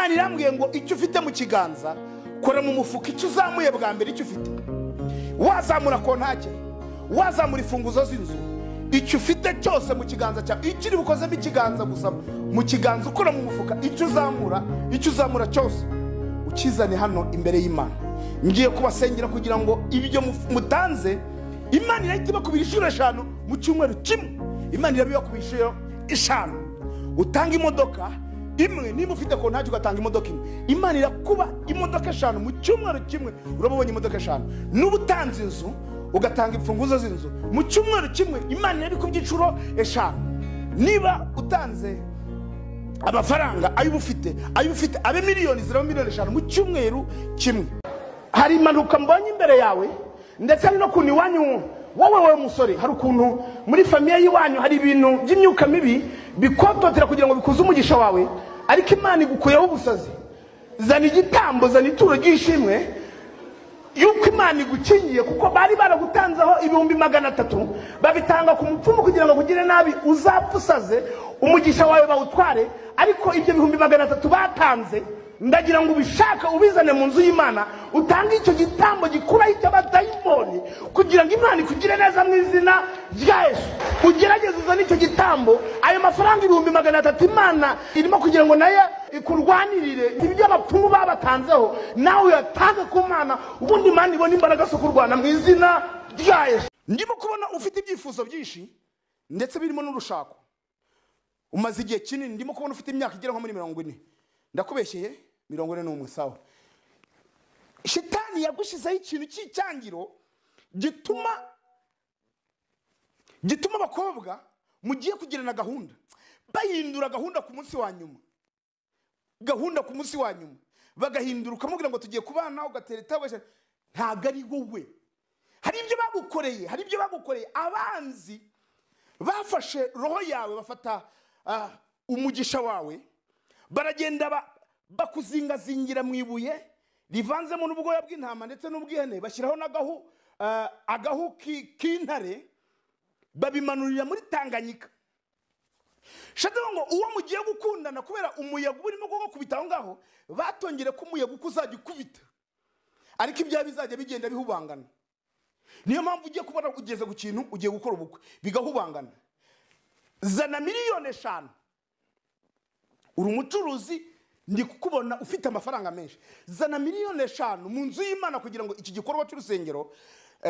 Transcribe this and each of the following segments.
Imana irambwiye ngo icyo ufite mu kiganza kora mu mufuka, icyo uzamuye bwa mbere icyo ufite, wazamura kontake, wazamura imfunguzo z'inzu, icyo ufite cyose mu kiganza cyawe, icyo uri bukozemo ikiganza gusa mu kiganza ukora mu mufuka, icyo uzamura cyose ukizane hano imbere y'Imana. Ngiye kubasengera kugira ngo ibyo mutanze Imana irahita ibakubira inshuro 5 mu cyumweru kimwe. Imana irabibakubira inshuro 5. Utanga imodoka imwe, niba ufite kontaki ugatanga imodoka imwe, Imana irakuba imodoka 5 mu cyumweru kimwe, urabonye imodoka 5. Nuba utanze inzu ugatanga imfunguzo z'inzu mu cyumweru kimwe, Imana irabikubye inshuro 5. Niba utanze amafaranga ayo ufite abe miliyoni ziraba miliyoni 5 mu cyumweru kimwe. Hari impanuka mbonye imbere yawe, ndetse no kuntu iwanyu wowe musore, hari ukuntu muri famiye y'iwanyu hari ibintu by'imyuka mibi bikototera kugira ngo bikuze umugisha wawe, ariko Imana igukuyeho ubusazi. Zana igitambo, zana ituro ry'ishimwe yuko Imana igukingiye, kuko bari baragutanzeho 300,000 babitanga ku mupfumu kugira ngo kugire nabi uzapfusaze umugisha wawe bawutware. Ariko ibyo 300,000 batanze, ndagira ngo ubishaka ubizane mu nzu y'Imana, utange icyo gitambo gikuraho icy'abadayimoni kugira ngo Imana ikugire neza mu izina rya Yesu. Ugerageze uzane icyo gitambo, ayo mafaranga 300,000 Imana irimo kugira ngo nayo ikurwanirire ibyo abapfumu babatanzeho, nawe uyatange ku Mana, ubundi Imana ibone imbaraga zo kurwana mu izina rya Yesu. Ndimo kubona ufite ibyifuzo byinshi ndetse birimo n'urushako, umaze igihe kinini. Ndimo kubona ufite imyaka igera nko muri 40, ndakubeshyeye 41. Sawa, Shitani yagushizeho ikintu cy'icyangiro gituma abakobwa mugiye kugirana gahunda bahindura gahunda ku munsi wa nyuma, gahunda ku munsi wa nyuma bagahindura, ukamubwira ngo tugiye kubana, ugatera itabo. Ntabwo ari wowe. Hari ibyo bagukoreye, hari ibyo bagukoreye. Abanzi bafashe roho yawe, bafata umugisha wawe, baragenda bakuzingazingira mu ibuye rivanzemo n'ubwoya bw'intama ndetse n'ubw'ihene, bashyiraho n'agahu agahu k'intare, babimanurira muri Tanganyika. Shadabo ngo uwo mugiye gukundana, kubera umuyaga urimo gukubita aho ngaho, batongere ko umuyaga uko uzajya ukubita, ariko ibya bizajya bigenda bihubangana. Niyo mpamvu ugiye kubona ugeze ku kintu ugiye gukora ubukwe bigahubangana. Zana miliyoni 5, uri umucuruzi, ndi kukubona ufite amafaranga menshi, zana miliyoni 5 mu nzu y'Imana kugira ngo iki gikorwa cy'urusengero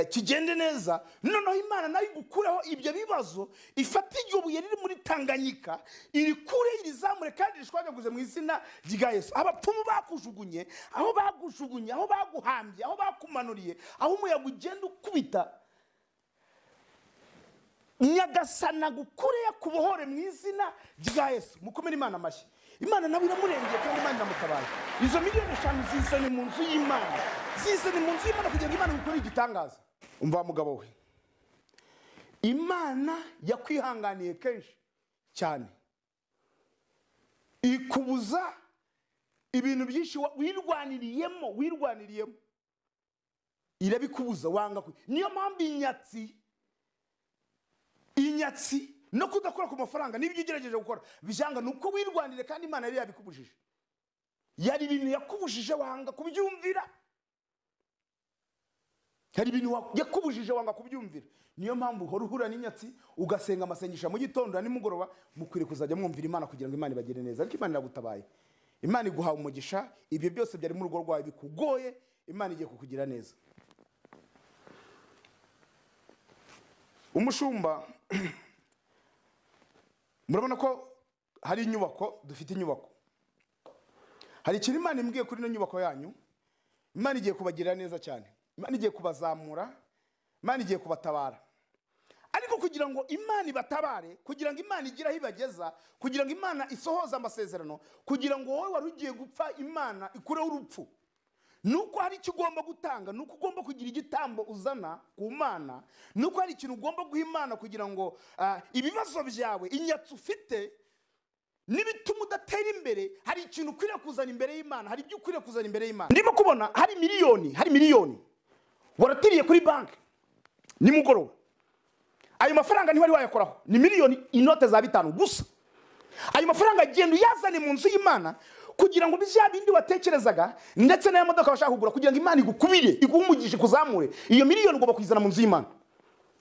kigende neza. Noneho Imana nayo igukureho ibyo bibazo, ifate iryo buye riri muri Tanganyika irikure, irizamure kandi rishwanyaguze mu izina rya Yesu. Abapfumu bakujugunye, aho bagujugunye, aho baguhambye, aho bakumanuriye, aho umuyaga ugenda ukubita, Nyagasana gukure yakubohore mu izina rya Yesu. Mukomere Imana amashyi. Imana nawe iramurengeye kandi Imana iramutabaye. Izo miliyoni 5 zizane mu nzu y'Imana, zizane mu nzu y'Imana kugira ngo Imana ikore igitangaza. Umva mugabo we, Imana yakwihanganiye kenshi cyane, ikubuza ibintu byinshi wirwaniriyemo, irabikubuza wanga. Niyo mpamvu inyatsi no kudakora ku mafaranga n'ibyo ugerageje gukora bijanga, nuko wirwanire kandi Imana yari yabikubujije. Yari ibintu yakubujije wanga kubyumvira, hari ibintu yakubujije wanga kubyumvira. Niyo mpamvu uhora uhura n'inyatsi, ugasenga amasengesho mu gitondo na nimugoroba. Mukwiriye kuzajya mwumvira Imana kugira ngo Imana ibagire neza. Ariko Imana iragutabaye, Imana iguha umugisha. Ibyo byose byari mu rugo rwawe bikugoye, Imana igiye kukugira neza. Umushumba, murabona ko hari inyubako, dufite inyubako. Hari ikintu Imana imbwiye kuri ino nyubako yanyu. Imana igiye kubagirira neza cyane, Imana igiye kubazamura, Imana igiye kubatabara. Ariko kugira ngo Imana ibatabare, kugira ngo Imana igire aho ibageza, kugira ngo Imana isohoze amasezerano, kugira ngo wowe wari ugiye gupfa Imana ikureho urupfu, nuko hari icyo ugomba gutanga, nuko ugomba kugira igitambo uzana ku Mana, nuko hari ikintu ugomba guha Imana kugira ngo ibibazo byawe, inyatsi ufite n'ibituma udatera imbere, hari ikintu ukwiriye kuzana imbere y'Imana, hari ibyo ukwiriye kuzana imbere y'Imana. Ndimo kubona hari miliyoni waratiriye kuri banki nimugoroba, ayo mafaranga ntiwari wayakoraho, ni miliyoni inote za 5 gusa. Ayo mafaranga agenda uyazane mu nzu y'Imana Kugira ngo bya bindi watekerezaga ndetse n'aya modoka washaka kugura, kugira ngo Imana igukubire, iguhe umugisha, ikuzamure, iyo miliyoni ugomba kuyizana mu nzu y'Imana.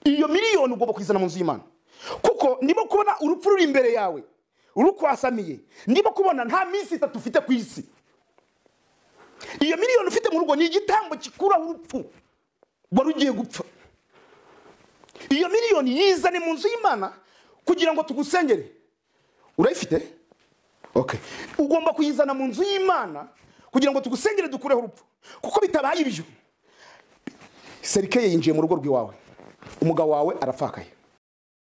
Iyo miliyoni ugomba kuyizana mu nzu y'Imana, kuko ndimo kubona urupfu ruri imbere yawe rukwasamiye. Ndimo kubona nta minsi 3 ufite ku isi. Iyo miliyoni ufite mu rugo ni igitambo gikuraho urupfu wari ugiye gupfa. Iyo miliyoni yizane mu nzu y'Imana kugira ngo tugusengere. Urayifite? Okay. Ugomba kuyizana mu nzu y'Imana kugira ngo tugusengere dukureho urupfu, kuko bitabaye ibyo cercueil yinjiye mu rugo rw'iwawe, umugabo wawe arapfakaye.